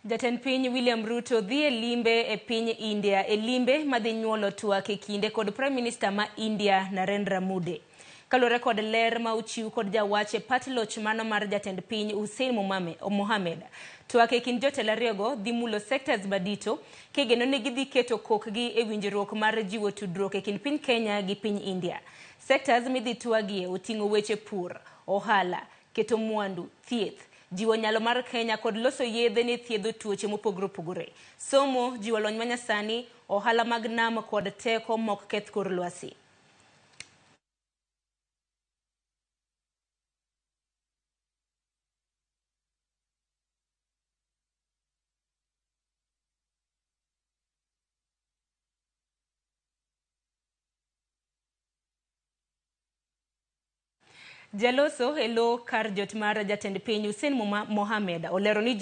Jatend piny William Ruto dhi e limbe e piny India e limbe madhi nyuolo twak e kinde kod Prime Minister ma India Narendra Modi. Kaluwore kod ler ma ochiw kod jawach e pat loch mano mar jatend piny Hussein Mohamed. Twak e kind jotelo ariyogo dhi mulo sectors madito kigeno ni gidhi keto kokgi e winjruok mar jiwo tudruok e kind piny Kenya gi piny India. Sectors midhi twagie oting'o weche pur, ohala, keto mwandu, thieth, jiwo nyalo mar Kenya kod loso yedhe ne thiedho tuoche mopogore opogore, somo, jiwo lony manyasani, ohala mag nam kod teko mok keth kor lwasi. Jaloso e lo kar jot mar jatend piny Hussein Mohamed olero ni ji